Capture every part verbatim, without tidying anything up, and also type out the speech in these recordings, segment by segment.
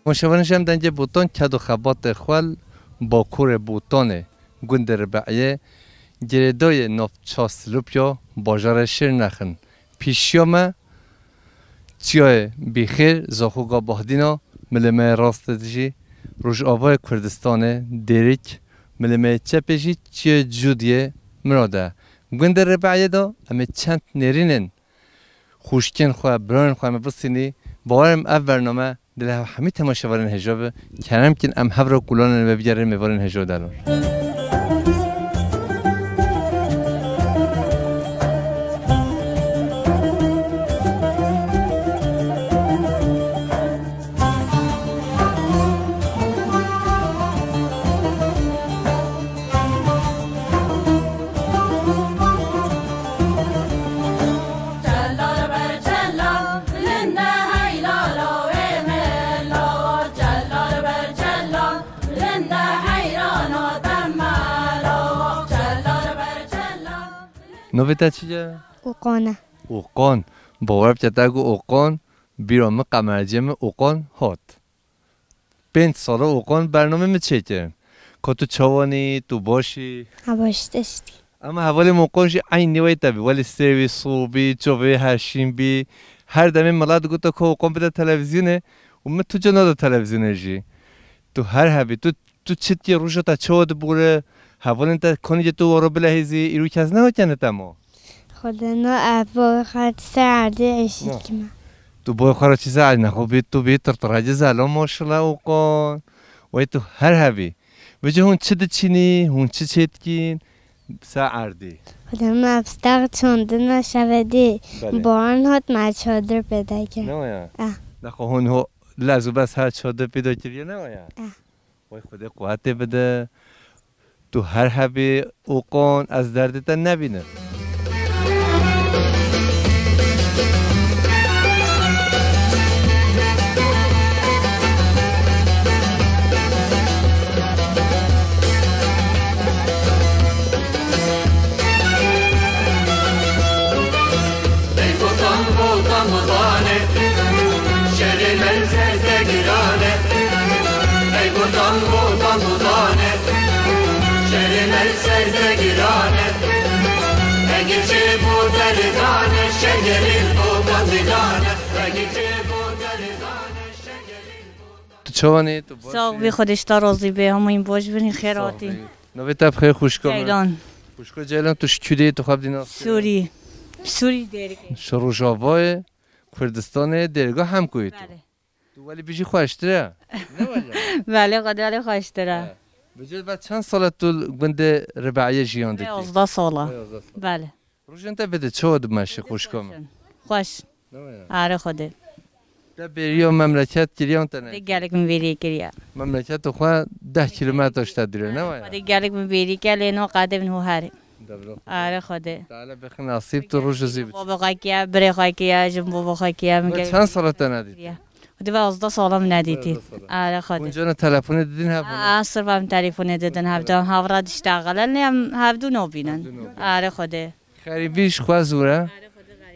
Temaşevanên ji em dengê Botan ked û xebatê xwe li Bakurê Botanê, gundê Ribe'yê, girêdayê navça Silopya, bajarê Şirnexin. Pêşiya me çiyayê Bîxêr, Zaxoka Bahdîna, milê me yê rastê jî Rojavayê Kurdistanê, Dêrik, milê me yê çepê jî çiyayê Cûdiyê Mirad e. Gundê Ribe'yê de em ê çend nêrînên xwişkên xwe, birayên xwe em ê bistînî. Bawer im ev bername dilê hev hemî temaşevanên hêja be. Kerem kin em hev re kulanên ve bigerin mêvanên hêja delal. Navê te çi ye? Oqan e. Oqan. Bawer bike te got Oqan, bîra min, qemerciyê min Oqan hat. Pênc sala Oqan bernamê min çêkirin. Ka tu çawanî, tu başî? Ha, baş, teştî. Ama hevalê min Oqan jî eynî wê te bî. Welî sêr bî, soh bî, çavê herşîn bî. Her demê milet digote ka Oqan bide televîzyonê û min tu ca nada televîzyonê jî. Tu her hebî, tu, tu çi dikî, roja te çawa dibûre, hevalên te kanî tu waro bilehîzî, îro kes nehatiye te ma? Xwedê no ev boy xwe ser erdê eşît Na. kime. Tu boy xwe re çi ser erdê nexwe bî, tu bî tirtirekî zelo maşallah Oqan. Wey tu her hebî. Vêca hûn çi diçînî, hûn çi çêdikîn ser erdê? Xwedê no ev stax çandina şevedî. Belê. Baran hat me çadir pêda kir. Ne waya? Ah. Nexwe hûn ho lez û bes her çadir pêda kiriye ne waya? Ah. Wey Xwedê quwetê bide. Tu her hebî Oqan, ez derdê te nebînim. Ey Botan, Botan, Botanê, şerê me li ser te giran e. Ey Botan, Botan, Botanê, şerê me li ser te giran e. Eger çê bo te li dan e, şengelî Botan didan e. Eger çê bo te li dan e, şengelî Botan. Tu çawanî, tu baş î? Sax bî, Xwedê ji te razî be, hemûyîn baş bin, xêr hatî. Navê te bi xêr xwişka min. Ceylan. Xwişka Ceylan, tu ji kû de yî, tu xwe bidî nas? Sûrî. Sûrî Dêrikê. Ji Rojavayê Kurdistanê Dêrga Hemkoyê tu. Belê. Tu welî bijî xweştir e. Ne wele? Belê, Xwedê welî xweştir e. He. Bi cê ve çend sala tu li gundê Ribeyê jiyan dikî? Yazdeh sala. Yazdeh sala. Belê. Rojên te bide çawa dimeşe xwişka min? Xweş. Ne waya? Are Xwedê. Te bêriya memleket kiriya te ne? Dê gelek min bêrî kiriya. Memleketa xwe deh kilometre ji te dûr e, ne waya? Xwedê gelek min bêrî ke lê no qadê min ho herê. Devre Xwedê. Are Xwedê. Teala bixin nasîb tu roj zî bit. Baba xwe kiya, birê xwe kiya, jin baba xwe kiya, min Ve gelek çend sala te nedît? Xwedê ve yazdeh sala min nedîtî. Yazdeh sala. Are Xwedê. Hûn cana telefonê didin hev hûn? A, sirf em telefonê didin hevdu. Hevra diştaxile, lê em hevdu nobînin. Hevdu nobînin. Are Xwedê. Xerîbî ji xwe zû re.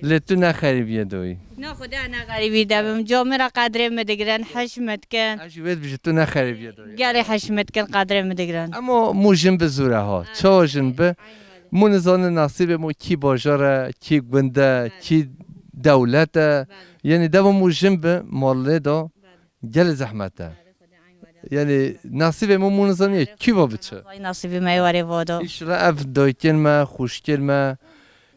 Lê tu ne xerîbiyê doyî. Na Xwedê ne xerîbî de bim. Camê re qedrê min digirin, heş min dikin. Ez jî wê dibêjim tu ne xerîbiyê doyî. Gelê heş min dikin, qedrê min digirin. Ema mû jin bi zû re ha. Çawa jin bi? Mû nizanin nasîbê mû kî bajar e, kî gund e, kî dewlet e. Yanî deva mû jin bi malê de gelê zehmet e. Yanî nasîbê min mû nizaniye kî va biçe. Vay nasîbê me warê vodo. Îşla ev dayikên me, xwişkên me,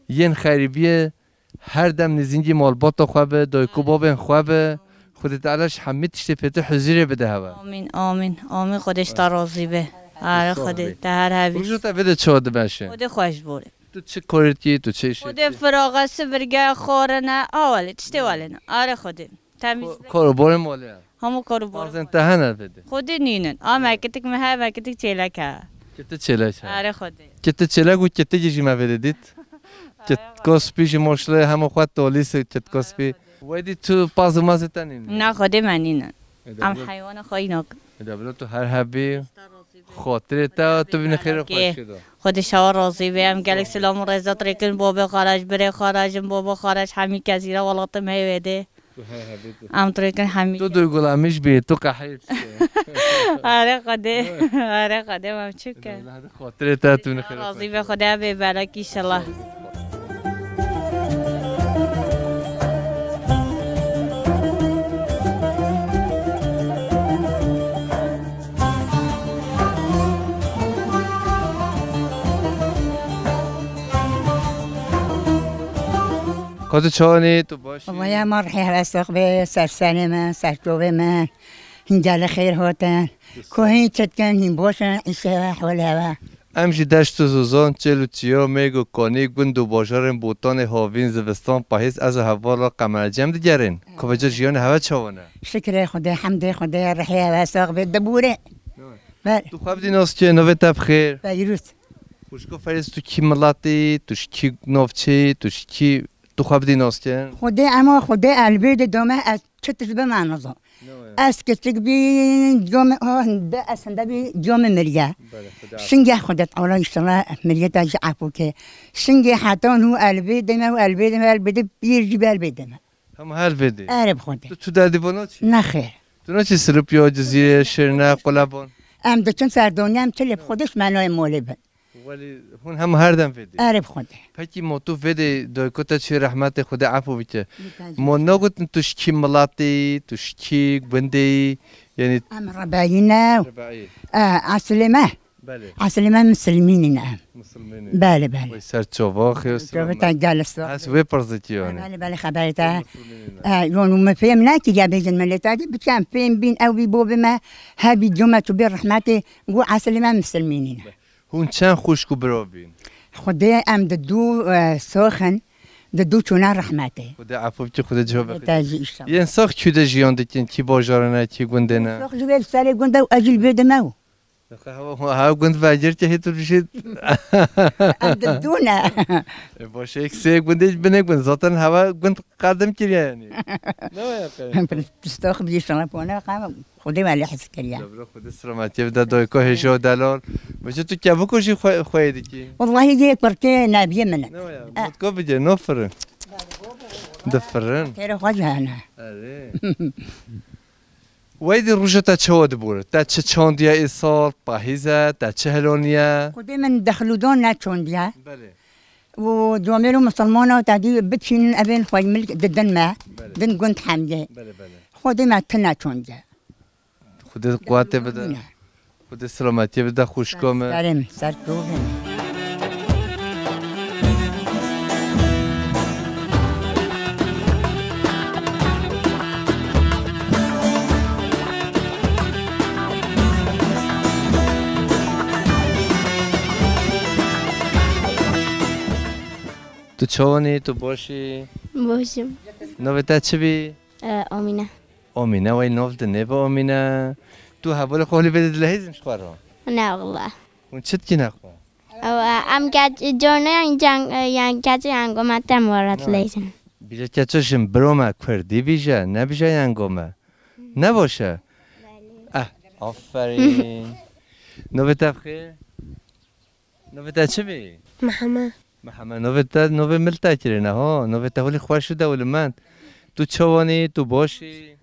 yên xerîbiyê her dem nêzîngî malbata xwe be, dayik û babên xwe be. Xwedê Teala ji hemî tiştê pê tu huzûrê bide hewe. Amîn, amîn, amîn. Xwedê ji te razî be. Are Xwedê, te her hebî. Roja te vê de çawa dimeşe? Xwedê xweş bore. Tu çi korê dikî, tu çi îşê dikî? Xwedê firaxe, sibirge, xwarine, awelê, tiştê welê ne. Are Xwedê. Temîz. Ko-, koroborê malê ye. Hemû koroborê. Bazên te hene vê de? Xwedê nînin. A me kitik me he, me kitik çêlek he. Kitik çêlek he. Are Xwedê. Kitik çêlek û kitikî jî me vê de dît. Kitka spî jî moşlê hemû xwe tolîs kitka spî. Wedî tu paz û mazê te nînin? Na Xwedê me nînin. Em heywana xwe înak. Eda bila tu her hebî. Xatirê te tu bîne xêr û xweşî de. Xwedê şewa razî be. Em gelek silam û rêzat rêkin bo be xaraj, birê xaraj, jin bo be xaraj, hemî kesî re welatê me yê wê de. Em tu rêkin hemî. Tu duygulanmış bî, tu qehir. Are Xwedê, are Xwedê, em çi ke. Hadi xatirê te tu nixêr. Razî be Xwedê, bê belek inşallah. Xwedê çawanî tu baş î? Vaya ma rihê hevesok be, sersenê me, serçovê me. Hingele xêr hotin. Ku hîn çetken hîn boşin, îşe ve, hol heve. Em jî deşt û zozon, çêl û çiyo, mêg û konî, gund û bajarên Botanê, havîn, zivistan, pahîz, ez û hevala Qemercî em digerin. Ku vêca jiyanê heve çawan e? Şikrê Xwedê, hemdê Xwedê, rihê hevesok be, dibûre. Ber. Tu xwe bidî nas kê, navê te bi xêr. Feyrûz. Xwişko Feyrûz, tu kî miletî, tu ji kî navçeyî, tu ji kî, tu xwe bidî nas kê? Xwedê ema Xwedê elbê de dome ez çi tişt bime nizam. Ne waya? Ez kiçik bî, diyome, oh, de ez hinde bî, diyome miriye. Belê, Xwedê afû. Şingeh Xwedê Teala inşallah miriyeta jî afû ke. Şingeh heta nû elbê deme û elbê deme, elbê de pîr jî belbê deme. Hema her vê dê. Erê bi Xwedê. Tu, tu derdî bo naçî? Nexêr. Tu naçî Silopya, Cizîrê, Şirne, Qulebon? Em diçin ser donya, em çi lê bi Xwedê ji me nayê molê bin. Welî hûn hema her dem vê dê? Erê bi Xwedê. Pekî mo tu vê dê dayko te çi rehmetê Xwedê efû bike. Mo nagotin tu ji kî miletî, tu ji kî gundê yî? Yanî em Rebeyî ne. Rebeyî. E, eslê me. Belê. Eslê me misilmînî ne em. Misilmînî. Belê, belê. Wê ser çava xêr. Çava te gel sağ. Ez wê pirzikî yanî. Belê, belê, xeberê te. Misilmînî ne. E, yon me fêm nekiriye bêjin milletê, biçem fêm bîn ew bî bo bime, her bî cuma tu bê rehmetê, gu eslê me misilmînî ne. Hûn çend xwişk û bira bîn? Xwedê em di dû, e, soxin, di dû çûna rehmetê. Xwedê efû bike, Xwedê cihê bixî. Te jî inşallah. Yên sox kî de jiyan dikin, kî bajarê ne, kî gundê ne? Sox ji vê serê gund e û ez jî li vê dime û. Hev, hev gund vegir ke hê tu bijî. Em di dû ne. E, baş e, yek sê gundê binê gund. Zaten heva gund qedim kiriye yanî. Ne waya qe? Pistox bijî sana pone qam. Xwedê me lê hez kiriye. Dobro, Xwedê selametiyê bide dayko hêja û delal. Vêca tu keviko jî xwe, xweyê dikî? Wellahî yê kurkê nebiyê min e. Ne waya? E. Mutko bide, no firin. Di firin. Têrê xwe jî hene. Erê. Wey di roja te çawa dibûre? Te çi çandiye îsal, pahîz e, te çi hiloniye? Xwedê min dexlûdan neçandiye. Belê. Û camêr û misilmana te dî biçînin evên xwe milk didin me, belê, din gund hemdê. Belê, belê. Xwedê me ti neçandiye. Xwedê quwetê bide. Amîn. Xwedê selametiyê bide xwişka me. Serê min, ser çavê min. Tu çawan î, tu baş î? Baş im. Navê te çi bî? E, Amîne. Amîne, wey nav di nêve Amîne. Tu hevalê xwe holî vê de dilehêzin ji xwe re? Ne wela. Hûn çi dikîne xwe? Ew, e, em keç, cone yan ceng, e, yan keç yan gome tem were dilehêzin. Bîje keça jin biro me kurdî bîje, nebîje yan gome. Ne baş e? Belê. Eh, aferîn. Navê te bi xêr? Navê te çi bî? Mihemed. Mihemed, navê te, navê miltekirê ne, ha? Navê te holî xweş û dewlemend. Tu çawan î, tu baş î?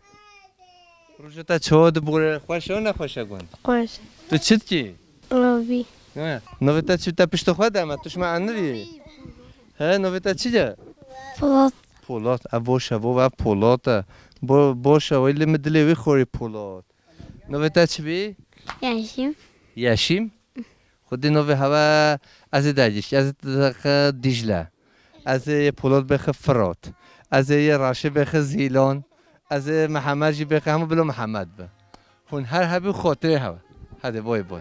Roja te çawa dibûre? Xweş e û nexweş e gund? Xweş. Tu çi dikî? Rovî. Ne? Navê te çi? Te pişta xwe de me, tu ji me enirî. He, navê te çi ye? Polat. Polat, ev baş e, ev Polat e. Bo-, baş e, wey lê min dilê wî xorî Polat. Navê te çi bî? Yeşîm. Yeşîm? Xwedê navê hewe ez ê dergîş, ez ê dixe Dîcle. Ez ê yê Polat bêxe Firat. Ez ê yê Reşê bêxe Zîlan. Ez ê Mihemed jî bêxe hemû bilo Mihemed bi. Hûn her hebî xatirê hewe. Hadi boy boy.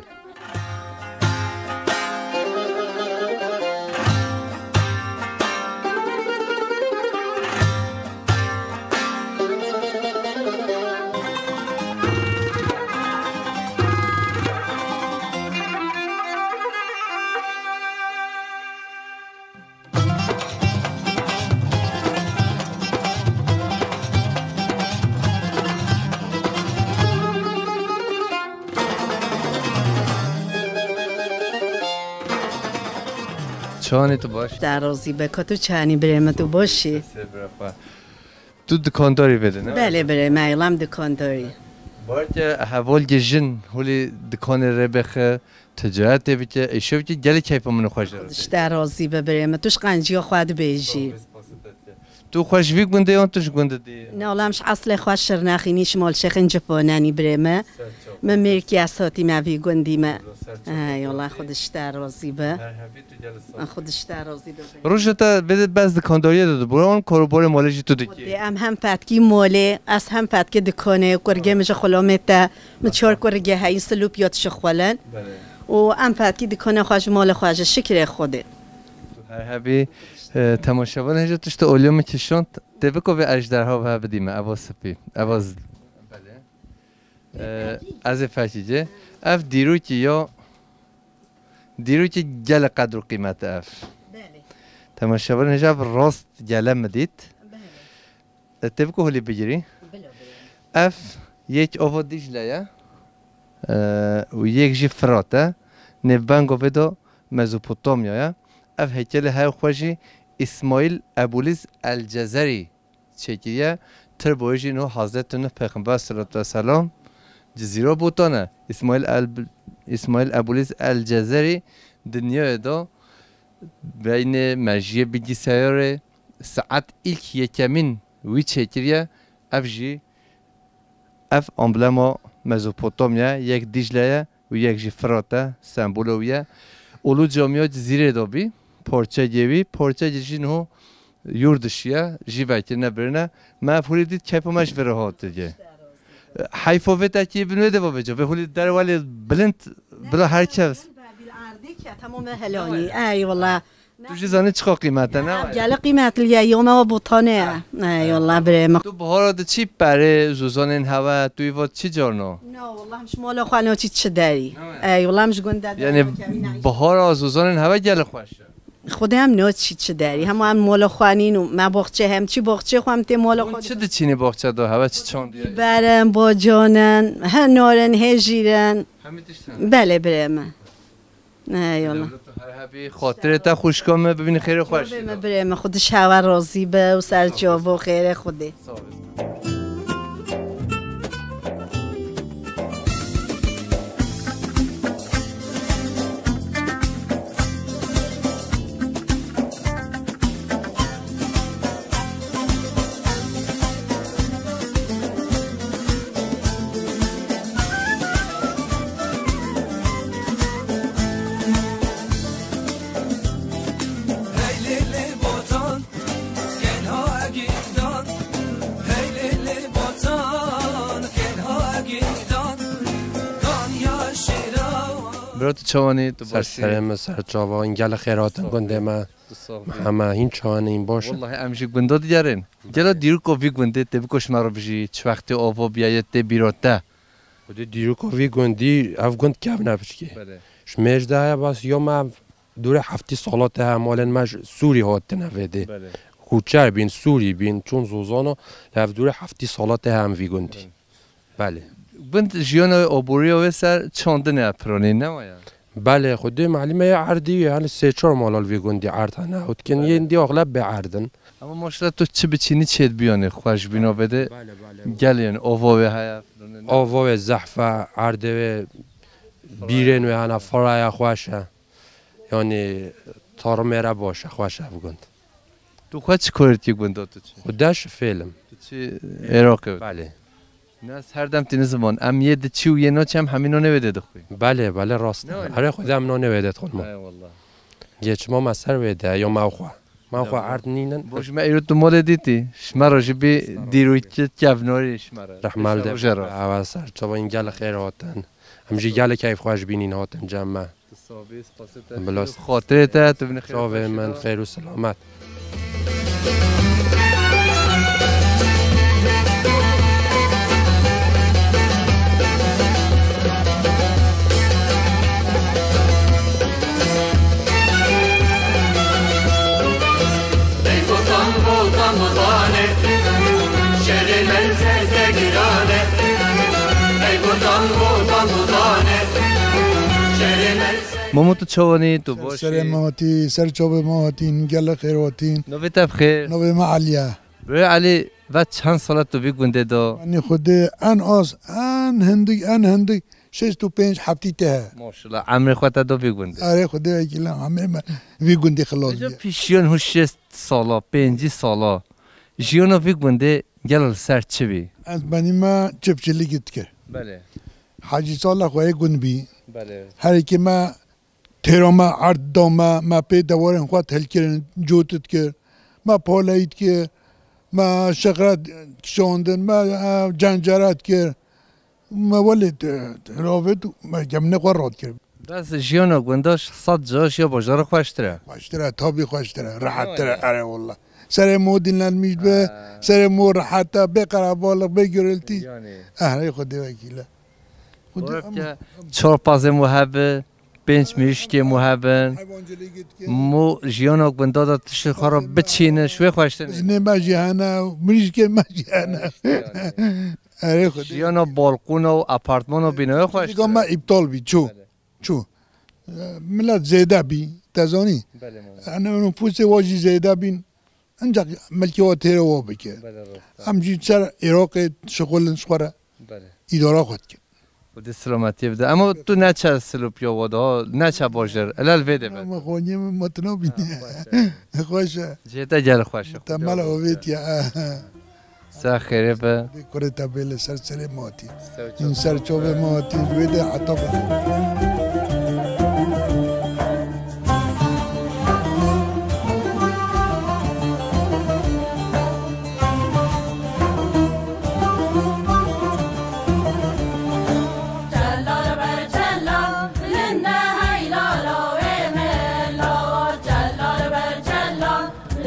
Çawanî tu baş? Te razî be, ka tu çawanî birê min, tu baş î? Sê bira xwe. Tu dikandarî vedin, ha? Belê, belê, me îlam dikandarî. Barke heval ge jin holî dikanê rê bexe, ticaretê bike, êşe bike, gelê keyfa min xweş e. Xwedişte razî be birê me. Tu ji qenciya xwe dibêjî. Tu xwe ji vî gundê yan tu ji gundê dî? Ne, wala em ji eslê xwe Şirnexînî, ji Malşêxên Cifonenî birê me. Me mêrkî ez hatîme vî gundî me. Ey, wala xwedişte razî be. Xwedişte razî be. Roja te bê bes dikandariyê de dibû, an karobarê malê jî tu dikî? Em hem fetkî malê, ez hem fetkî dikanê, kurgê min ji xulamê te, min çar kurgê heyî silûp ya dişixwelin. Belê. Û em fetkî dikanê xwe ji malê xwe ji şikrê Xwedê. Her hebî, e, temaşevan hêja tişt olî min kişand, tê biko vê ejderha ve bidîme, eva sipî, eva z-, belê. E, ez ê fekî cê. Ev dîrokî ya, dîrokî gelek qedr û qîmet e ev. Belê. Temaşevan hêja ev rast gele min dît. Belê. E, tê biko holî bigirî. Bila, bila. Ev yek ava Dîcle ye, e, û yek jî Firat e. Nêvbengo vê de Mezopotamya ye. Ev heykelê her xwe jî Îsmaîl Ebûlîz El Cezerî çêkiriye. Tirboyê jî niho Hezretî Nuh Pêxember selatu ve selam Cizîra Botan e. Îsmaîl El-, Îsmaîl Ebûlîz El Cezerî dinyayê de beynê mejiyê bilgisayarê saet ilk yekemîn wî çêkiriye. Ev jî, ev amblema Mezopotamya, yek Dîcle ye û yek jî Firat e, sembola wî ye. Ulu Camiya Cizîrê de bî, parçegê wî, parçegê jî niho yurt dişî ye, jî vekirine birine. Me ev holî dît, keyfa me ji vê re hatiye. Heyfa vê tekî bin wê de va vêca. Vê holî der welê bilind bila her kes. Tamam, helanî. Ey wallah. Tu jî zanî çiqa qîmet e, ne? Gelek qîmetli ye, yoma wa Botanê ye. Ey wallah birê min. Tu bihara diçî perê, zozanên hewe, tu îva çi carna? Na, wallah, em ji mala xwe naçî çi derî. Ey wallah, em ji gund de. Yani bihara zozanên hewe gelek xweş e. Xwedê em naçî çi derî. Hema em mala xwe nîn û me baxçe hem çi baxçe xwe em tê mala xwe. Çi diçînî baxçe de hewe çi çandî? Biber in, bacan in, hê nar in, hê jîr in. Hemî tişt in. Belê birê min. Eyvallah. Her hebî, xatirê te xwişka me bibînî xêrê xweş. Birê me, birê me, Xwedê ji hewe razî be û ser çavo xêrê Xwedê. Sağ ol. Bira, tu çawanî, tu ser başî? Serê min, ser çavan, gelek xêr hatin gundê me. Tu sax bî. Hema hîn çawanî, hîn baş e. Wallahî em jî gunda digerên. Gelo dîroka vî gundê tê biko ji me re bijî, çi wextê ava biyaye tê bîra te? Xwedê dîroka vî gundî, ev gund kevne piçkî. Belê. Ji mêj de heye bas yo me ev dûrê heftî sala te hem malên me ji Sûrî hatine vê dê. Belê. Koçer bîn, Sûrî bîn, çûn zozana, lê ev dûrê heftî sala te hem vî gundî. Belê. Belê. Gund jiyana wê, aboriya wê ser çandinê ev piranî ne waya? Belê, xwedê malîmeyê erdî wê, hani sê çar malal vê gundî erd hene, hûtkin Belê. Yên dî axleb bê erdin. Ama maşallah tu çi biçînî çêt biyanê xwe ji bîna vê de. Belê, belê. Gel yani ova wê heye. Ava wê zehf e, erdê wê bîrên wê hene, firaya xweş e. Yani tarımê re baş e, xweş e ev gund. Tu xwe çi karê dikî gunda tu çi? Xwe deş fêlim. Tu çi Iraqê? Belê. Ne, ez her dem tîni ziman. Em yê diçî û yê naçî em hemî nonê wê dê dixwî. Belê, belê, rast e. Ne wayne? Erê, xwedê em nonê wê dê dixwin ma. Eyvallah. Geçima me ser wê de, yo me xwe. Me xwe Eyvallah. Erd nînin. Bo ji me îro tu molê dîtî. Ji me re jî bî dîrokî kevnorî ji me re. Rehmal de. Roje re. Ewa ser. Çawa în gelek xêr hatin. Em jî gelek keyf xweş bînîn hatin cem me. Tu sax bî, spasê te. Bila xatirê te, tu binî xêr Çavê xweşî min, de. Xêr û selamet. Mamo, tu çawanî, tu baş î? Serê me hatî, ser çavê me hatîn, gelek xêr hatîn. Navê te bi xêr? Navê me Elî ye. Birê Elî, Ve çend sala tu vî gundê de? Yanî Xwedê en az, en hindik, en hindik şêst û pênc heftî te he. Maşallah, emrê xwe te do vî gundê. Erê Xwedê wekîl e, emrê me vî gundî xilas Eca bîye. Pişiyan hû şêst sala, pêncî sala, jiyana vî gundê gel li ser çi bî? Ez benî me çiftçilikî dikir. Belê. Hecî Salih xweyê gund bî. Belê. Herikî me têra me erd da me, me pê dewarên xwe hilkirin, cot dikir. Me poleyî dikir, me şixre kişandin, me, e, cencere dikir. Me welê, e, ravêt û me gemine xwe radikir. Bes jiyana gunda ji sed caş ya bajarê xweştir e. Xweştir e, tabî xweştir e, rehettir e, Aynen. erê wallah. Serê mo dinlenmiş be, Ha. serê mo rehet e, bê qerebalix, bê gurultî. Yani. Ehrê Xwedê wekîl e. Xwedê Weke çar pazê mo hebe, pênc mirîşkê mo hebin. Hayvancılığı gitken. Mo jiyana gunda da tiştê xwe re biçîne, şwê xweştir e. Zinê me jî hene, mirîşkê me jî hene. Ha, işte yani. Erê Xwedê. Jiyana balkona û apartmana bînaya xweştir e. Çika me îptal bî, çû. Belê. Çû. E, milet zêde bî, te zanî? Belê, mala. Yani nufusê wa jî zêde bîn. Ancak milkê wa têre wa bike. Belê, rast e. Em jî ser Iraqê şixulin ji xwe re Belê. îdara xwe dikin. Xwedê selametiyê bide. Ama tu neçe Silopya wa da, neçe bajêr. Elel vê de be. Ama xwediyê min matino bîne. Ha, xweş e. Xweş e. Cihê te gel xweş e. Te mala ovêtiye. Ser xêrê be. Dê kurê te bê li ser serê me hatî. Ser çavê Hîn ser çavê me hatî, ji wê de heta be.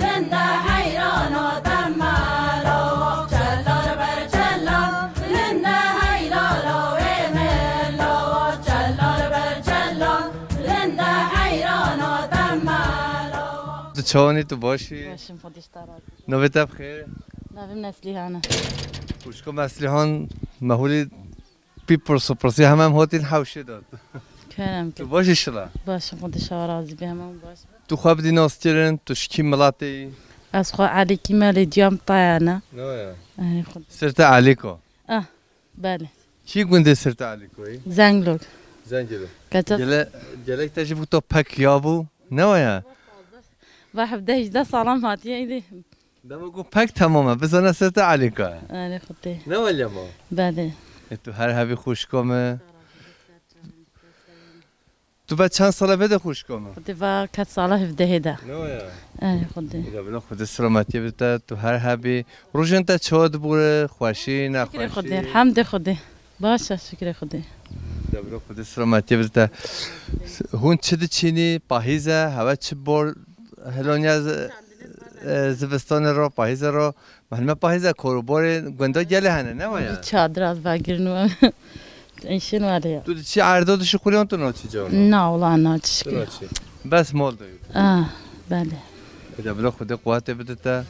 Linde heyrana te mala, çelal ber çelal, linde heyrana wê mela, çelal ber çelal, linde heyrana te mala. Tu çawanî, tu başî? Başim, Xwedê ji te razî. Navê te bi xêr? Navê min Neslihan e. Xwişko Meslihan, mehûlî Pî pirs û pirsî hemam hotîn hewşê de. Kerem Tu kir. baş îşila? Baş, Xwedê şawa razî be, hemam baş. Tu xwe bidî naskirin, tu ji kî miletê yî? Ez xwe Elîkî me lê diyam tayane. Ne ya? Erê Xwedê. Sirte Elîko? Ah, belê. Kî gundê Sirte Elîko yî? Zenglok. Zengilo. Kaça Gele, gelek te jî bû to pek ya bû. Ne waya? Va hevdeh hejdeh salan hatiye îdî. Dema ku pek temam e, bizane Sirte Elîka. Erê Xwedê. Ne waliya ma? Belê. E, tu her hebî xwişka me. Tu ve çend sala vê de xwişka me? Xwedê va ket sala hevdehê de. Ne waya? Erê Xwedê. Ya bila Xwedê selametiyê bide te, tu her hebî. Rojên te çawa dibûre, xweşî, Şikrê nexweşî? Xwedê, hemdê Xwedê. Baş e, şikrê Xwedê. Ya bila Xwedê selametiyê bide te. Hûn çi diçînî, pahîz e, hewe çi bor hiloniya zi-, e, zivistanê ro, pahîze ro, mehme pahîze koroborê gunda gelê hene, ne waya? Çadir az bagirnû. Înşin wale ya. Tu diçî erdo dişi xuriyan tu naçî cana? Na, wala naçî şikir. Naçî. Bes mol de. Ah, belê. Ede bila Xwedê quwetê bide te.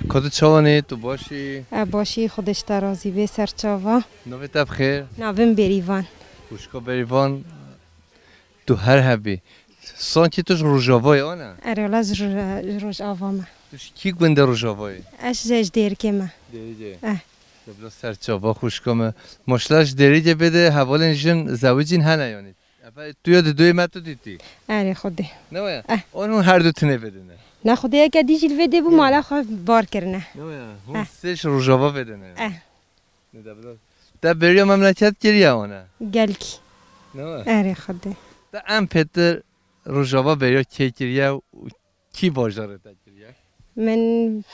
Ka tu çawanî, tu başî? E, başî, Xwedê ji te razî bê, serçava. Navê te bi xêr? Navê min Bêrîvan. Xwişka Bêrîvan, tu her hebî. Sankî tu ji Rojavayê, ana? Erê, wela ji Ro-, ji Rojava me. Tu ji kî gundê Rojavayê? Ez ji, ji Dêrikê me. Dêrikê. Eh. Te bila serçava xwişka me. Maşallah ji Dêrikê bê de hevalên jin zewicîn hene yanî. Ebe tu ya di duyê me tu dîtî. Erê Xwedê. Ne waya? Eh. An hûn her du tinê vedine. Ne Xwedê yeke dî jî li vê dê bû mala xwe bar kirine. Ne waya? Hûn Eh. sê ji Rojava vedine. Eh. Ne de bila. Te beriya memleket kiriye wana? Gelkî. Ne waya? Erê Xwedê. Te em pêtir Rojava beriya kê kiriye û kî bajarê te kiriye? Min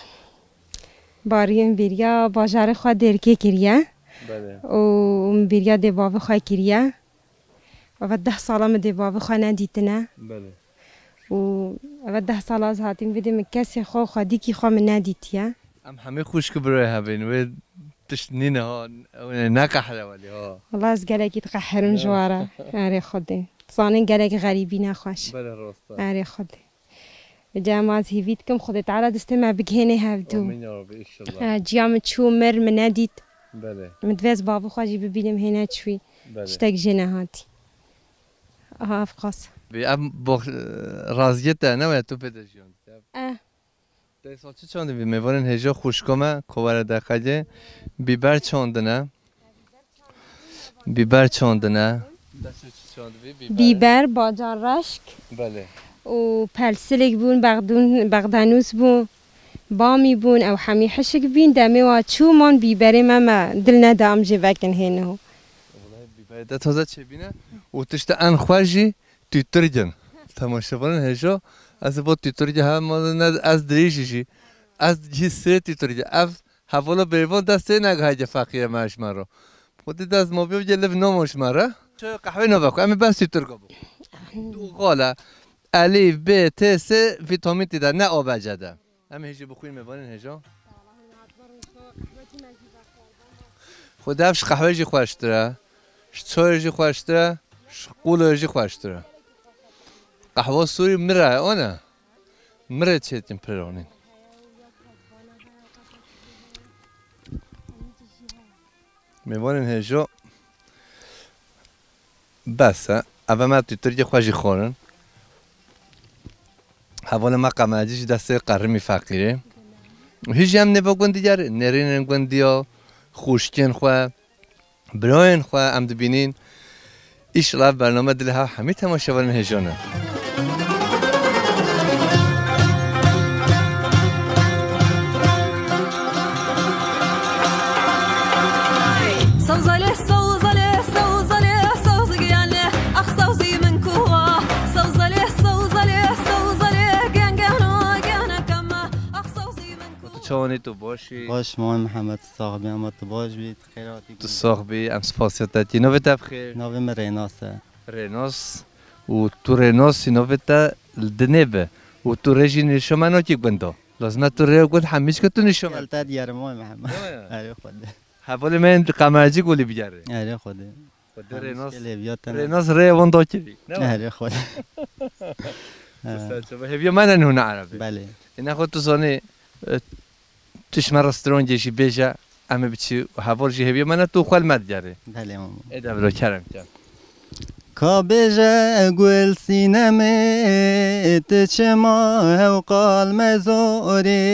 bariyên beriya bajarê xwe Dêrikê kiriye. Belê. Û min beriya dê bavê xwe kiriye. Eve deh sala min dê bavê xwe nedîtine. Belê. Û eve deh sala ez hatîm vê dê min kesê xwe û xwedîkî xwe min nedîtiye. Em hemî xwişk û birayê hev ên. Wê Tişt nîne ha, ew ne qehre welî ha. Wala ez gelekî diqeherim ji Ya. wa re. Erê Xwedê. Zanîn gelek xerîbî nexweş. Belê rast e. Erê Xwedê. Îca ma ez hêvî dikim Xwedê Teala destê me bigihêne hevdû. Amîn ya Rabbi, inşallah. E, ciya min çû mir, min nedît. Belê. Min divê ez bavê xwe jî bibînim, hê neçûyî. Belê. Tiştek jê nehatî. Aha, ev qas. Bi ev box-, raziyê te ne waya tu pê de jiyan dike. Eh. Te sal çi çandibî? Mêvanên hêja xwişka me, kovara deqegê, bîber çandine. Bîber çandine. Destê çi çandibî? Bîber. Bîber, bacan reşk Belê. û pelsilik bûn, bexdûn, bexdenûs bû, bamî bûn, ew hemî hişik bîn, demê wa çû man bîberê me, me dil neda em jê vekin hê niho. Welayi bîberê de taze çêbîne û tişta en xweş jî tûtirgin. Temaşevanên hêja, ez ê bo tûtirgê hema ne ez dirêjî jî. Ez jî sê tûtirgê. Ev hevala bêvan destê negihayê feqîrê me ji me re. Xwedê dest ma bê, yê liv namo ji me re. Çi qehwê nave xwe, em ê bes tûtirga bo. Du xala, elîf, B, T, S, vîtamîn tê de, ne A B C de. Em hêjî bixwîn mêvanên hêja. Xwedê ev ji qehwê jî xweştir e, ji çayê jî xweştir e, ji qûloyê jî xweştir e. Qehwa sûrî mir e, o ne? Mirê çêtin piranîn. Mêvanên hêjo bes e. Eve me tu Tirkiyê xwe jî xwarin. Hevalê me qemercî ji destê qerimî feqîrê. Hî jî em nêva gundî gerê, nêrînên gundiya, xûşkên xwe, birayên xwe em dibînîn. Îşallah ev bername dilê hev hemî temaşevanên hêjan e. Sewzalê, sewzalê, sewzalê, sewzgiyane, ax sewzî min kuwa. Sewzalê, sewzalê, sewzalê, gengeno, genekeme, ax sewzî min kuwa. Tu çawanî, tu baş î? Baş, Moy Mihemed, sax bî, ama tu baş bî. Xêr hatî. Tu sax bî, em spasiya te dikî. Navê te bi xêr? Navê min Rênas e. Rênas. Û tu Rênasî, navê te li dinê bi. Û tu rê jî nîşa me nakî gunda. Lazim e tu rê gund hemî çi tu nîşa me. Gel te diyerim, vay Mihemed. Ya, ya. Erê Xwedê. Hevalê me yên qemercî golî bigerê. Erê Xwedê. Xwedê Rênas. Rênas rê wan dakirî. Ne wa? Erê Xwedê. Hêviya me ne hûn erebê. Belê. Ê nexwe tu zanî, e, Tu ji me restîrongê jî bêje, em ê biçî heval jî hêviya me ne, tu xwe li me digerî. Belê, mamo. Ê devro kerem ke. Ka bêje gul sînemê, tu çima hewqal me zorî,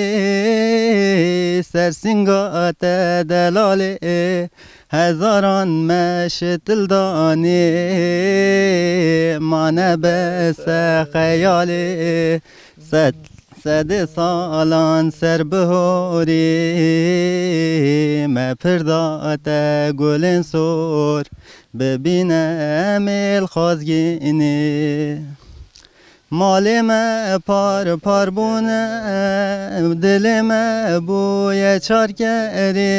ser sînga te delalê, hezaran me şitil danê, ma ne bes e xeyalê, sed Sedê salan ser bihorî, me pir da te gulên sor, bibîne em ê li xwezgînê. Malê me par par bûne, dilê me bûye çarkerê,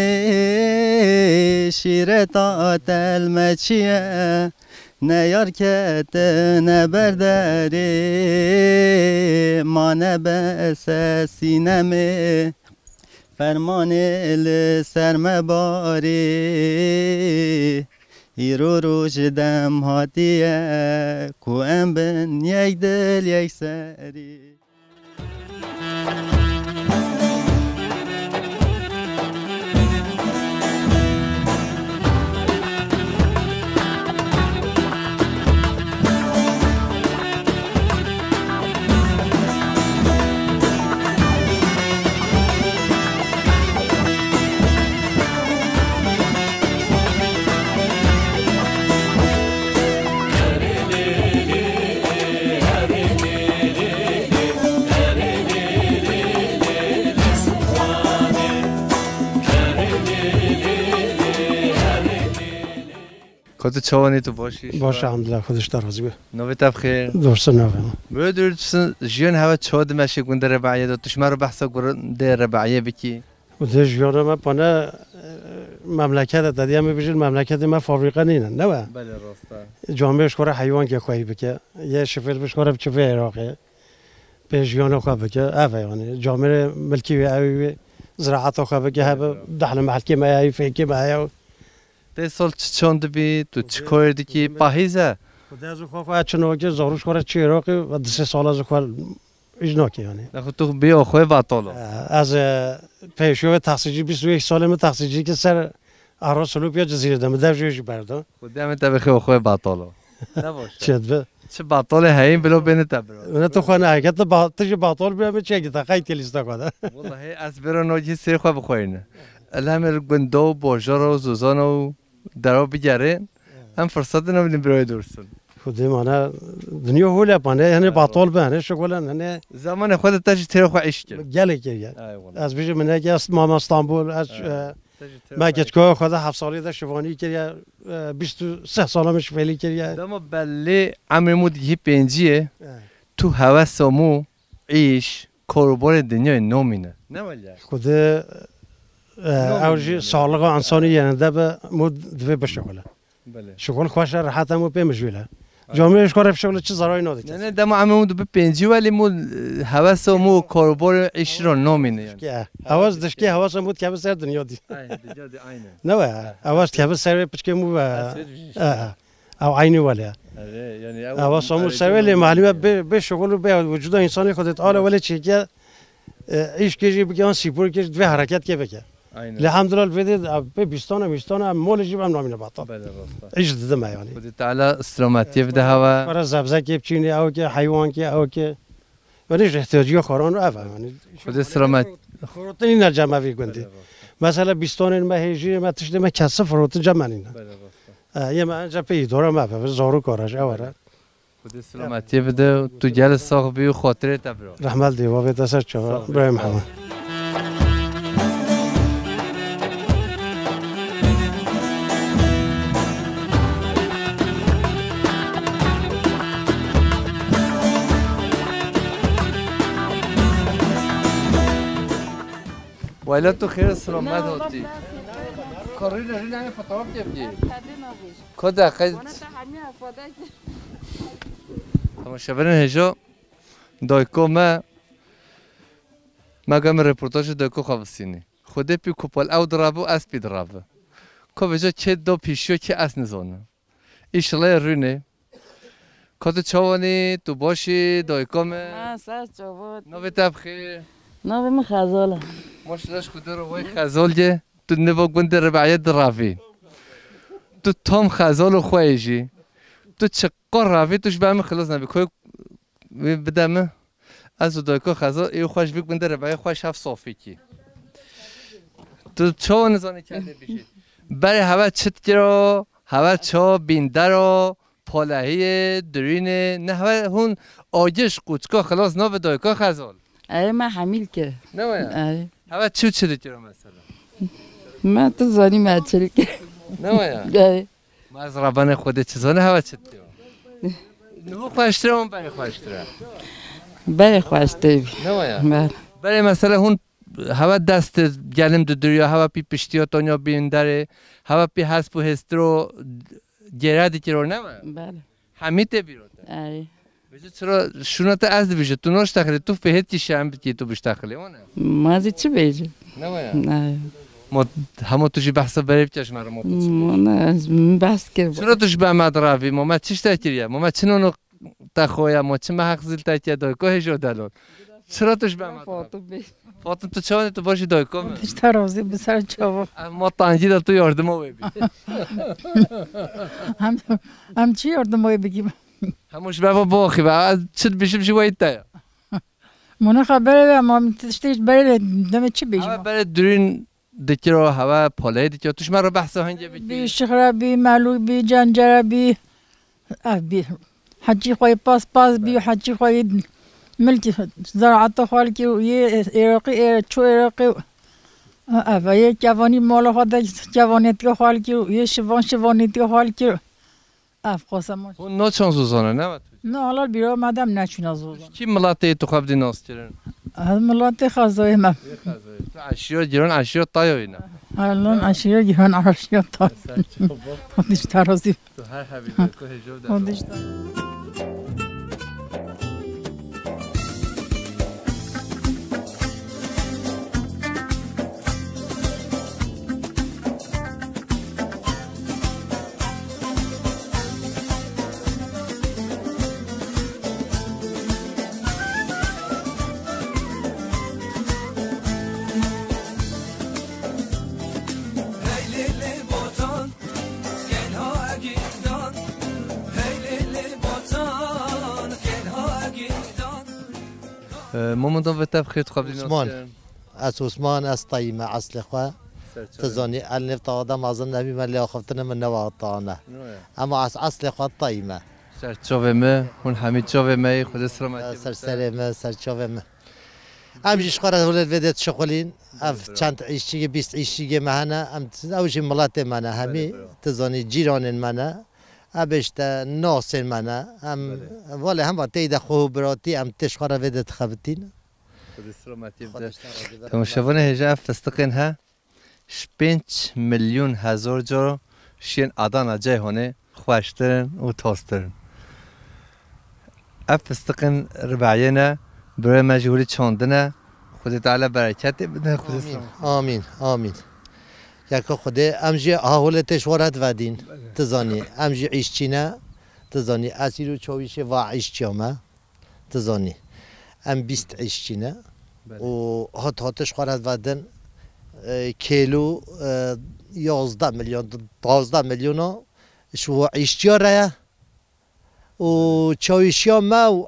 şîreta te li me çi ye? Ne yar ketine ber derê, ma ne bes e sînemê, fermanê li ser me barî. Îro roj dem hatiye, ku em bin yek dil yek serî. Ka tu çawanî, tu baş î? Baş, elhamdulillah, Xwedê ji te razî be. Navê te bi xêr? Dursun navê min. Böyle dursun, jiyan hava çawa dimeşe gundê Rebaiyê de, tu ji me re behsa gundê Rebaiyê bikî? Gundê jiyana me pane, e, memleket e, te dî em ê bijîn memleketê me fabrîqe nîne, ne we? Belê, rast e. Camêr ji xwe re heywankê xweyî bike, yê şifêr bi ji xwe re biçe vê Iraqê. Pê jiyana xwe bike, ev e yanî. Camêrê milkî wê, ewê wê, Ziraeta xwe bike hebe, dehl mehlkê me heye, fêkê me heye. Tê sol çi çon dibî, tu çi korê dikî, pahîz e? Xwedê ez û xwe xwe çi nokê, zarûş xwe re çi Iraqê ve di sê sala ez û xwe îş nokê yani. Nexwe tu bî o xwe batol o. Ez, e, pêşiyo ve taksicî, bîst û yek salê min taksicî ki ser Ara Silûpiya Cizîrê de, min dev jê jî berda. Xwedê em te bixê o xwe batol o. Ne baş e. Çi dibe? Çi batolê heyîn bilo bêne te biro. Ne tu xwe ne heket, tu ba-, tu jî batol bî, em çi heket te, qeyd ke lîsta xwe de. Wallahî ez biro nokî sê xwe bixweyne. Elhemê li gunda û bojara û zozana û dera bigerê, em firsete nabînin biroyê dursun. Xwedê mane, dinya hol e, pane, yani batol be, hani şokolan, hani. Zamanê xwe de te jî têra xwe îş kir. Gelek kiriye. Ay wala. Ez bijim, min eke est mama Stanbul, ez, Ay. e, Te jî têra Me xwe îş keçkoya xwe de heft salî de şivanî kiriye, e, bîst û seh sala min şifelî kiriye. Dema belê emrê mû digihî pênciyê, Evet. tu hewesa mû îş, karobarê dinyayê nomîne. Ne wele? Xwedê, e, Nomîne ew jî yani. Saxlixa insanî yerinde be, mû divê bişixule. Belê. Şixul xweş e, rehet e, mû pê mijûl e. Aynen. Camiyê ji xwe re bişixule çi zararî nadike. Ne, ne, dema emrê mû dibe pêncî welî mû, e, hewesa mû karobarê îş ra nomîne yani. Dişkê, e. Hewes dişkê, hewesa mû dikeve ser dinya dî. Aynen, dinya dî, aynen. Ne we? Hewes dikeve ser wê piçkê mû ve. Ez wê dibijim. E, e. Ew eynî wele. Erê, yani ew Hewesa mû erê ser wê lê dinya malime dî. Bê, bê şixul û bê wicûda însanê xwe dê ale wele çêkiye, e, îşkê jî bike, yan spor kê jî divê hereket kê bike. Aynen. Lê hemdulillah vê dê, e, pê bîstana, bîstana, em molê jî em namîne batal. Belê, rast e. Îş didime yani. Xwedê Teala selametiyê bide hewe. Para zebzekê biçînê, ew ke heywan ke, ew ke. Yani ji ihtiyaciya xwaran ev e yani. Xwedê selamet. Firotinî ne cem evî gundî. Belê, rast e. Mesela bîstanên me hêjî me tiştê me kesî firotin cem menîne. Belê, rast e. E, yê me enca pê îdora me be, zarok araş, ew are. Xwedê selametiyê bide, tu gelê sax bî û xatirê te bira. Rehmet dê, va vê te ser çava, Sağ ol. Birayê Mihemed. Wayla tu xêr selamet hatî. Karî rîne fotoğraf kepkî. Koda qey Temaşevanên hêja, dayko me, me geme reportajê dayko xwe visînî. Xwedê pî kopal ew dirabi û ez pî dirabi. Ko vêca kê do pîşiyo kê ez nizanim. Îşileyê rûnê. Ko tu çawanî, tu başî, dayko me? Ma ser çavot. Navê te bixê? Navê min Xezal e. Maşallah ji Xwedê re wey Xezal ge. Tu niva gundê Ribeyê diravî. Tu tam Xezal û xwe yê jî. Tu çiqor ravî, tu ji ber min xilas nebî. Koy wê bide min. Ez û dayko Xezal ê xwe ji vî gundê Ribeyê xwe şev safî kî. Tu çawa nizanî kendê bijî? Berê heve çi dikiro, heve çawa bîndero, Polehiyê, durînê, nehwe hûn agiş qûçka xilas nabe dayika Xezal. Ey me hemîl kir. Ne waya? Ey. Heve çi çi dikiro mesela? Me tu zanî me çi dikir. Ne waya? Ey. Ma ez rabanê Xwedê çi zanî heve çi dikiro? Niho xweştir e, hûn berê xweştir e. Berê xweştir. Ne waya? Ber. Berê mesela hûn heve dest gelim didiriya, heve pî piştiya tonya bînderê, heve pî hesp û hêstiro Gêre dikiro ne mi? Bele. Hemî tê bîro te? Ey. Vêca çira şûna te ez dibêje, tu noştexilî, tu fêhêt kî şerm bikî, tu biştexilî, o ne? Ma zî çi bêjim? Ne waya? Ey. Mo, hemo tu jî behsa berê bike ji me re, mo tu çi bêjî? Mo ne, ez min behs kir. Çira tu ji ber me diravî, mo me çi ji te kiriye, mo me çi nono te xoya, mo çi me heq zîl te kiriye, doy, ko hêjo delol. Çira tu ji ber me diravî? Fatim bê. Fatim, tu çawa ne, tu başî dayko me? Xwedê ji te razî bi ser çava. Em ma tangî de tu yardima wê bî. Em, em çi yardima wê bikî? Hemû ji ber ve biaxî be. Ez çi dibêjim jî wayî te ya. Mûne xebere ve, ma min tiştê ji berê de demê çi bêjim? Heve berê durîn dikiro, heve poleyê dikiro. Tu ji me re behsa hingê bikî. Bî şixre bî, melû bî, cencere bî. Ev bî. Hecî xwe yê pas pas bî, Belê. Hecî xwe yê milkî zeraeta xwe li kir û yê Êraqî, ê-, çû Êraqî û ev e, yê kevanî mala xwe de kevanêtika xwe li kir û yê şivan şivanêtika xwe li kir. Ev qasema. Hûn naçan zozana, ne ve tu? Ne, hala bîra me dem neçûna zozana. Kî miletê tu xwe bidî nas kirin? Ez miletê Xezayê me. Yê Xezayê. Tu eşîra Giran, eşîra Tayoyî ne? Erlan eşîra Giran, eşîra Tayoyî. Ser çava. Xwedê ji te razî. Tu her hebî be, ku hêjo de. Xwedê ji te. Ee, Momo, navê te bi xêr, tu xwe bidî Osman. Nasî? Ez Osman, ez tayî me eslê xwe. Serçe. Tu zanî, el nêv tawa de mezin nebî, me lê axaftine min newa tane. Ama ez eslê xwe tayî me. Ser çavê me, hûn hemî çavê me yê, Xwedê selametî. Ser serê me, ser çavê me. Em jî ji xwe re holê vê de dişixulîn. Ev çend îşçîgê, bîst îşçîgê me hene. Em, ew jî miletê me ne hemî. Belê, bira. Tu zanî, cîranên me ne. Ev işte nasên me ne. Em, belê, wele hema tey de xwe û biratî em tê ji xwe re vê de dixebitîn. Xwedê selametî bide. Xwedê ji te razî be. Temaşevanê hêja, ev fistiqên he ji pênc milyon hezar caro şiyên Adana Ceyhonê xweştir in û tastir in. Ev fistiqên ribeyê ne, birayê me jî holî çandine. Xwedê Teala bereketê bide, Xwedê. Amîn, selamet. Amîn, amîn. Yeka Xwedê, em jî ha holê tê ji xwe re divedîn. Belê. Tu zanî, em jî îşçî ne. Tu zanî, ez îro çawîşê va îşçiya me. Tu zanî. Em bîst îşçî ne. Belê. Û hat hatiş xwe re vedin, e, kêlo, e, yazdeh milyon, duwazdeh milyona ji wan îşçiya re ye. Û çawîşiya me û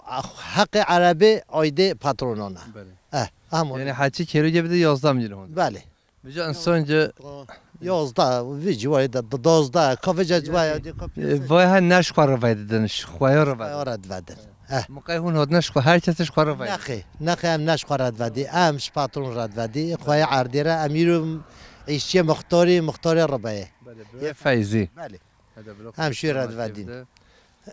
heqê erebê aydê patronan e. Belê. Eh, hemû. Yani heçî kêlo ge bide yazdeh milyon. Belê. Vêca însan ki Yazdeh, vê ciwarê de, duwazdeh, ka vêca ciwarê de, ka piyasa. Vay ha, ne ji xwe re vay didin, ji xweya re vay didin. Xweya re divedin. Eh. Miqay hûn hatine ji xwe, her kes ji xwe re vay didin. Nexê, nexê, em ne ji xwe re divedî, em ji patron re divedî, xweya erdê re, em îro îşçiyê muxtarî, muxtarê ribeyê. Belê, bira Feyzî. Belê. Em şû re divedîn.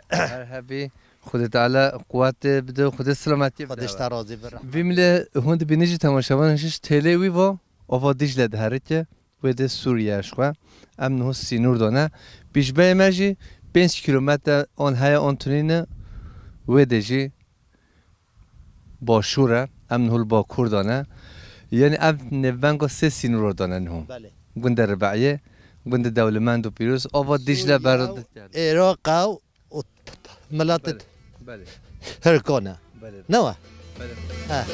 Her hebî, Xwedê Teala quwetê bide, Xwedê selametiyê bide. Xwedê ji te razî be. Vî milê hûn dibînî jî temaşevan ji têlê wî va. Ava Dîcle diherike, wê dê Sûriye ji xwe. Em niho sînor dane. Pîşbeyê me jî pênc kîlometre an heye an tunîne, wê dê jî başûr e. Em niho li bakur dane. Yanî ev nêvbenga sê sînor dane niho. Belê. Gundê Ribeyê, gundê dewlemend û pîroz, ava Dîcle Sûriye, berdikene. Iraq ew û t-, t-, miletê Belê, belê. Tirkan e. Belê. Ne we? Belê. He.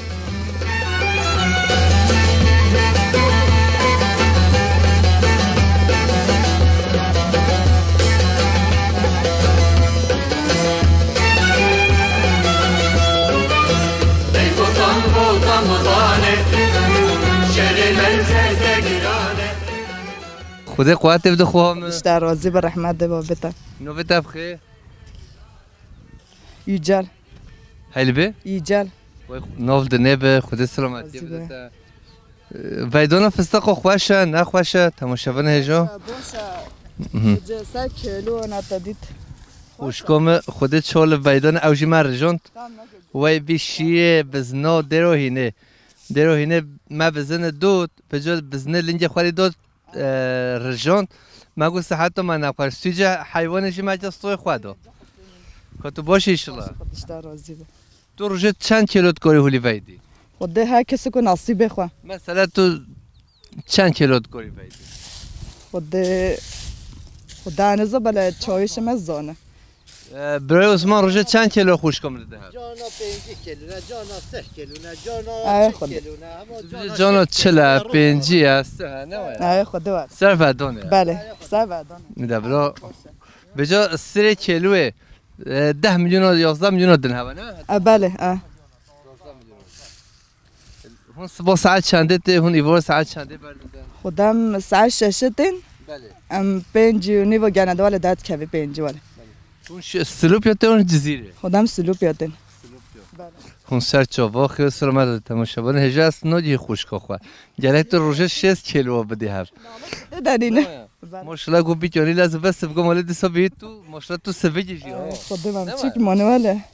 Xwedê quwetê bide xwe min. Ji te razî be, rehmet de babê te. Navê te bi xêr? Yücel. Hey li bê? Yücel. Wey, nav dinê be, Xwedê selametiyê bide te. Ee, veydana fistiqa xweş e, ne xweş e, temaşevan hêja? Boş e. Mhm. Ser kêlo ne te dît. Xwişka me, Xwedê çol veydan ew jî me rijand. Wey bî şiyê bizna dêro hînê. Dêro hînê me bizine dot, vêca bizine lingê xwe rê dot, e, rijand. Me got, siheta me nexweş. Sûce heywanê jî me ca stoyê xwe do. Ka tu baş î inşallah. Xwedê ji te razî be. Tu rojê çend kîlo dikarî holî veydî? Xwedê her kesê ku nasîbê xwe. Mesela tu çend kîlo dikarî veydî? Xwedê, Xwedê niza bele çawîşê me zane. Ee, Birayê Osman rojê çend kîlo xwişka min dide hev? Cana pêncî kîlo ne, cana seh kîlo ne, cana Ay, çil Xwedê. Kîlo ne, ama cana Cana çil e, pêncî e, seh e, ne wa ya? Ay, Xwedê var. Ser vedon e. Belê, ser vedon e. Nida bro. Vêca sirê kêlûyê, e, deh milyona, yazdeh milyona din heve, ne? E, belê, e. Hûn siba saet çendê tê, hûn îvor saet çendê berdidin? Xwedem saet şeşê tên. Belê. Em pêncî û nîvo gene de wale derdikevî pêncî wale. Hûn şi-, Silopya tê, hûn Cizîrê? Xwedem Silopya tên. Silopya. Belê. Hûn ser çava, xêr selamet temaşevan. Hêja ez nagihî xwişka xwe. Gerek tu roje şêst kîlo bidî hev. Danîne. Belê. Maşallah, got bîkanî lez ve sivga malê dîsa bihî tu, maşallah tu sivigî jî. Ay, Xwedê me çik mane wele.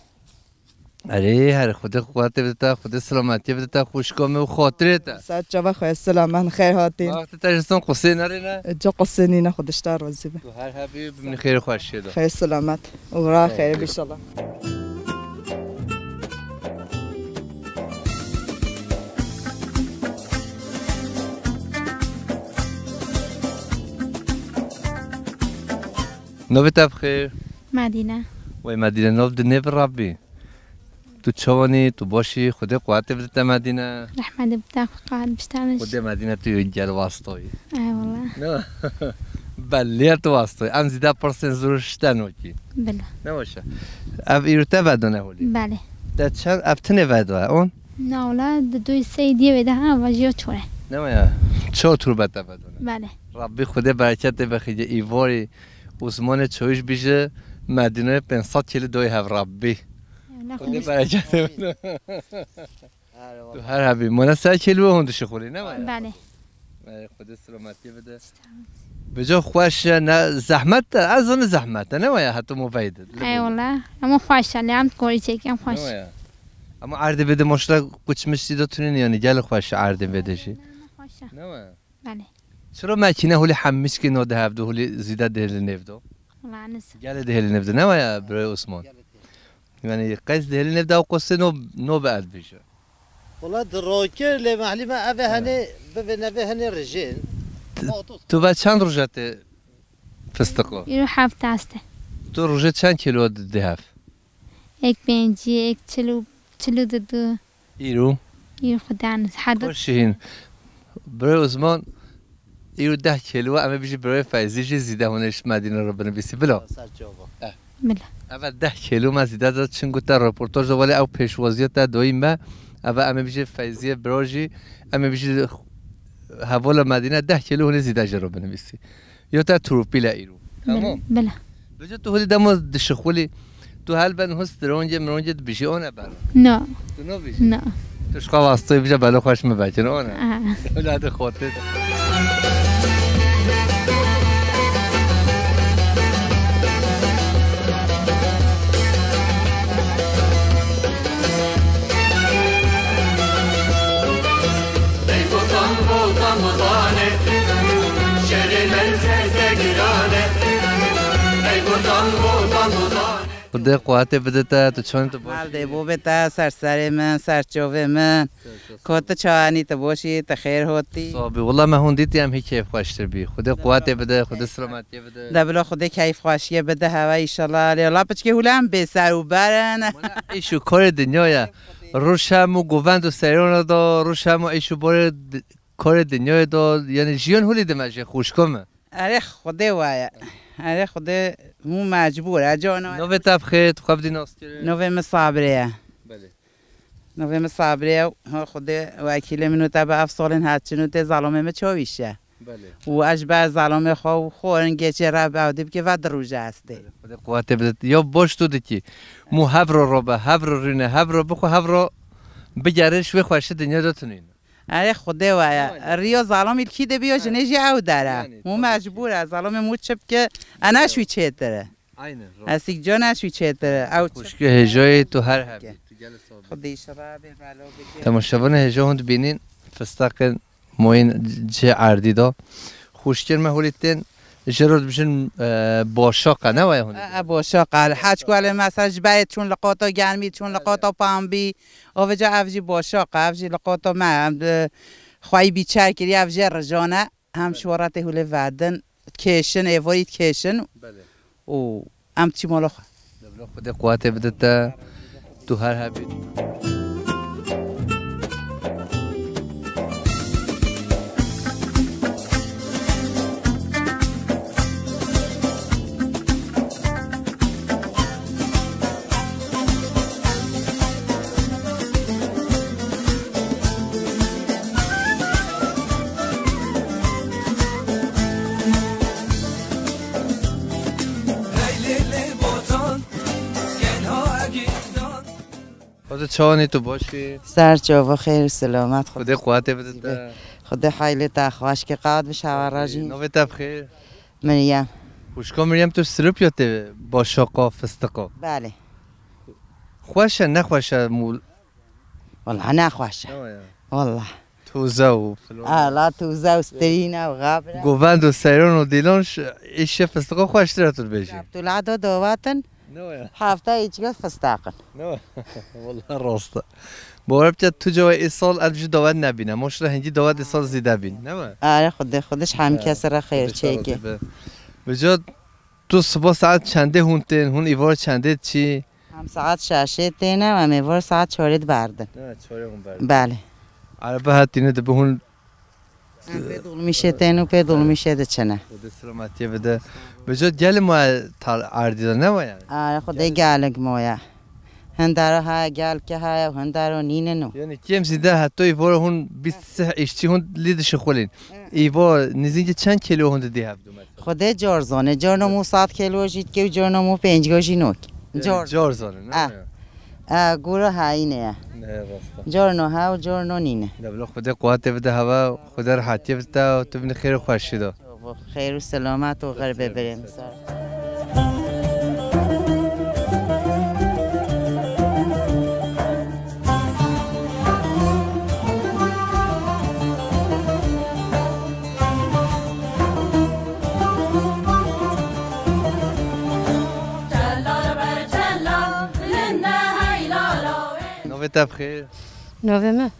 Erê, her Xwedê quwetê bide te, Xwedê selametiyê bide te, xwişka me û xatirê te. Ser çava xwe selamen, xêr hatîn. Wextê te ji son qusê nerê ne? Ca qusê nîne, Xwedê ji te razî be. Tu her hebî, bimînî xêr û xweşiyê de. Xêr selamet. Û ra xêr inşallah. Navê te bi xêr? Medîne. Wey Medîne, nav dinê bi Rabbî. Tu çawanî, tu başî, Xwedê quwetê bide te Medîne. Rehmet bide, Xwedê quwet biştaniş. Xwedê Medîne tu gel wastoyî. Ay wallah. Ne? Belliye tu wastoyî. Em zîde pirsên zor şte nokî. Bila. Ne baş e. Ev îro te vedone holî. Belê. Te çend, ev tinê vedo, on? Na wala di doyê sey diyê wê de ha, va jî ya çor e. Ne waya? Çor turbet te vedone. Bele. Rabbî Xwedê bereketê bexîce îvarî Osmanê Çawîş bîje Medîneyê pênc sed kêlî doyê hev Rabbî. Xwedê bereketê bide. Tu her hebî. Mona ser kêlî we hûn dişixulî, ne waya? Bele. Ey, Xwedê selametiyê bide. Bico xweş e, ne zehmet e, ez zanim zehmet e, ne waya heto moveyê de. Ey wala, hema xweş e, lê em korî çêkî, em xweş. Ne waya. Ama erdê vê de maşallah kuçmiştî de tunên yanî gel xweş e erdê vê de jî. Hema xweş e. Ne waya. Belê. Çira mekîne holî hemîşkê no de hevdu holî zîde dihêlî nêvdo? Wala niz. Gelê dihêlî nêvdo, ne waya birayê Osman? Yani qeys dihêlî nêvdo ew qosê no, no be ez bêje. Wala di rokir lê mehlî me eve henê bivê nevê henê rijên. Tu ve çend roj e tê fistiqo? Îro heft aste. Tu rojê çend kîlo di, di hev? Ek pêncî, ek çil û, çil û didu. Îro? Îro xudan heda. Xweş şihîn. Birayê Osman, îro deh kêlî wa, em ê bijî birayê Feyzî jî zîde hûnê ji Medîne re binivîsî. Bila. Ser çava. Eh. Bila. Eve deh kêlî me zîde de çin gote reportaj de, welê ew pêşwaziya te doyî me. Eve em ê bijî Feyzîye bira jî, em ê bijî hevala Medîne deh kêlî hûnê zîde jê re binivîsî. Yo te tropîle îro. Tamam. Bila. Bico tu hûlî demo dişixulî, tu helben hûn strongê mirongê dibijî, o ne bera? No. Tu no bijî? No. Tu şixa wastê bije belo xweş mi vekin, o ne? Aha. Ewladê xotê. Xwedê quwetê bide te, tu çend tu baş Mal dê î? Bo be te, ser serê min, ser çovê min. Ser çov. Ko tu çawanî, tu boşî, tu xêr hotî. Sabî, wela me hûn dîtî em hî keyfxweştir bî. Xwedê quwetê bide, Xwedê selametiyê bide. De bilo Xwedê keyfxweşiyê bide heve înşallah. Lê wela piçkê hûlê em bê ser û ber in. Wela îş û karê dinya ye. Roj hem û govend û seyrana da, roj hem û îş û barê di-, karê dinyayê da, yani jiyan hûlî dime jê xwişka me. Erê Xwedê waye. Erê Xwedê hûn mecbûr e. Cana Navê te bi xêr, tu xwe bidî naskirin. Navê min Sabrê ye. Belê. Navê min Sabrê ye. Ha Xwedê wekîlê min û te bi ev salên hatçin û tê zalamê min Çawîş e. Belê. Û ez ji ber zalamê xwe û xwe in geçê re bi ew dibike ve di roj e estê. Belê. Xwedê quwetê bide. Ya baş tu dikî. Mû hev re robe, hev re rîne, hev re bixwe, hev re bigere, ji wê xweşî dinya de tunîne. Erê Xwedê waye. Riyo zalamî li kî de biyo, jinê jî ew dere. Yanî, Mû tabii ki. Mecbûr e, zalamê mû çi bike, ena şû çêtir e. Aynen, rast. Esîk can e şû çêtir e. Ew çi Xwişkê hêjayê tu her hebî. Tu gel sabî. Xwedê şira bê belo bike. Temaşevanê hêja hûn dibînin, fistaqên moyên cihê erdî da. Xwişkên me holî tên, jê re dibijin, e, boşaqa, ne waye hûn? E, e, boşaqa. Li Heç ku li mesela ji berê çûn li qota germî, çûn li qota pambî. Ovêca ev jî boşaqa, ev jî li qota me, em di xweyî bîçer kiriye, ev jê rijane. Hem şoratê hûlê vedin, dikêşin, êvorî dikêşin. Belê. Û em diçî mala xwe. Debla Xwedê quwetê bide te, tu her hebî. Xwedê çawanî tu baş î? Ser çava xêr û selamet. Xwedê quwetê bide te. Xwedê heylê te xweş ke qat bi şeva rajî. Navê te bi xêr? Meryem. Xwişka Meryem, tu Silopya tê başaqa fistiqa? Belê. Xweş e, nexweş e mûl? Wala nexweş e. Ne ya? Wala. Toze û filan. Ala toze û sterîne û xabire. Govend û seyran û dîlan ş-, îşê fistiqa xweştir e tu dibêjî. Tu la do dovatin. Ne ya? Hefta îçga fistaqin. Ne ya? Wala rast e. Bawer bike tu cawa îsal ev jî dawet nebîne. Maşallah hingî dawet îsal zîde bîn. Ne ya? Are Xwedê, Xwedê ji hemî kes re xêr çêke. Bica tu siba saet çendê hûn tên, hûn îvar çendê diçî? Em saet şeşê têne, em êvar saet çarê diberdin. Ha, çarê hûn berdin. Belê. Erebe hatîne dibe hûn Em pê dolmîşê tên û pê dolmîşê diçine. Xwedê selametiyê bide. Bica gelê ma tal erdî de ne wa yani? Ay, Xwedê gelek ma ya. Hindara haya, gelke haya, hindara nînin o. Yani kêm zîde heta îvora hûn bîst sih îşçî hûn lê dişixulîn. Îvo nizînkî çend kîlo hûn didî hevdu mesela? Xwedê car zane, carno mû sed kîlo jî dike û carno mû pêncî jî nok. Yani car zane, ne? Ah. Ah, gura hayîne ye. Ne, rasta. Carno ha û carno nîne. De bila Xwedê quwetê bide hava, Xwedê rehatiyê bide, tu binî xêr û xweşî de. Xêr û selamet û xêr bibirîn. Navê te bi xêr? Navê me?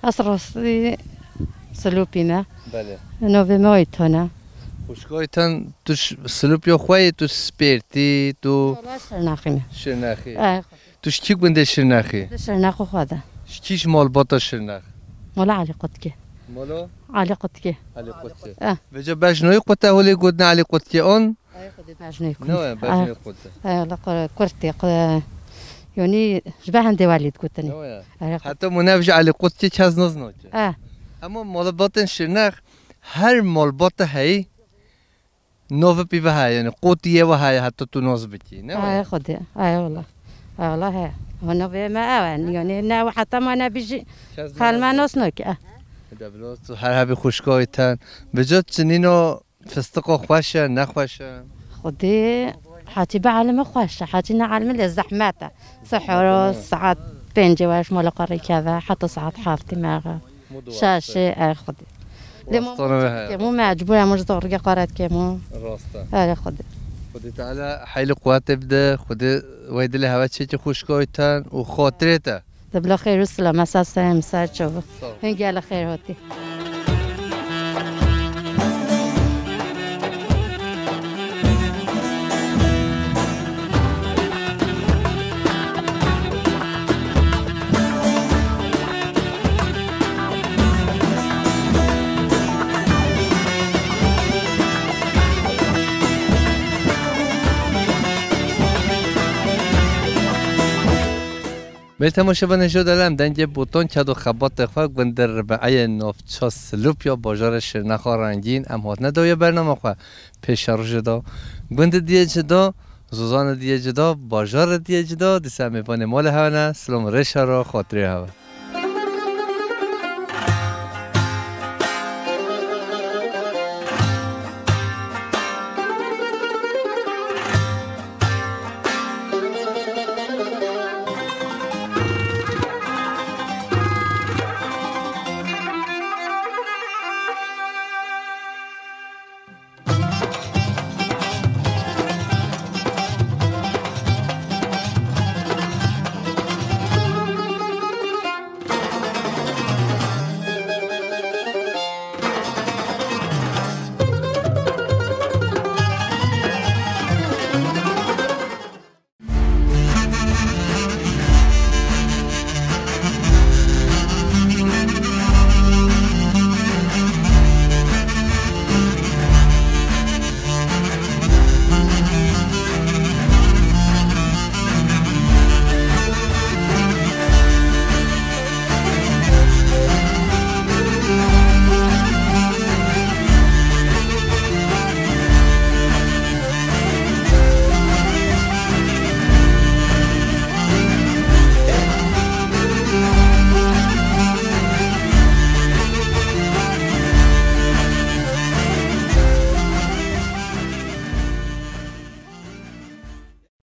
Ez rastî Silopî me. Belê. Navê me Aytan e. Xwişka Aytan, tu ş-, Silopya xwe yê, tu Spêrtî, tu Wala Şirnexî me. Şirnexî. Eh. Tu ji kî gundê Şirnexî? Di Şirnexê xwe de. Ji kî ji malbata Şirnex? Mola Elî Qutkê. Mola? Elî Qutkê. Elî Qutkê. Eh. Vêca bejnoyê Quta holê gotin Elî Qutkê on? Ay, xwedê bejnoyê Quta. Ne waya, bejnoyê Quta. Ay, wala Qur-, Kurtê, Qu-, yani ji be hindê welî digotinê. Ne waya. Ay, Qut- Heta mû nev ji Elî Qutkê kes nazno ki. Eh. Hema malbatên Şirnex, her malbata heyî, Navê pî ve heye, yani qotiyê ve heye, heta tu nas bikî, ne waya? Ay Xwedê, ay wala. Ay wala he. Hona vê me ew en, yani ne heta me nebî jî xelme nas nake. De bila tu her hebî xwişka Aytan. Vêca çinîno fistiqa xweş e, ne xweş e? Xwedê, hatî bi elime xweş e, hatî ne elime lê zehmet e. Sihoro saet pêncê weş mala xwe rêkeve, heta saet heftê mexe. Şaşê, ay Xwedê. Lê mû mecbûr em ji dorgê qaret kêm û. Rast e. Erê Xwedê. Xwedê Teala heylê quwetê bide, Xwedê wey dilê heve çêkî xwişka Aytan û xatirê te. De bila xêr û silamet ser serê min ser çav. Sağ ol. Hûn gelek xêr hatî. Bê temaşevanê jî de em dengê botan ked û xebatê xwe gundê Ribeyê navça Silopya bajarê Şirnexa rengîn em hatine dawiya bernama xwe pêşerojê de. Gundê diyê cida, zozanê diyê cida, bajarê diyê cida, dîsa em ê vanê malê hewe ne, silam û rêşa re, xatirê hewe.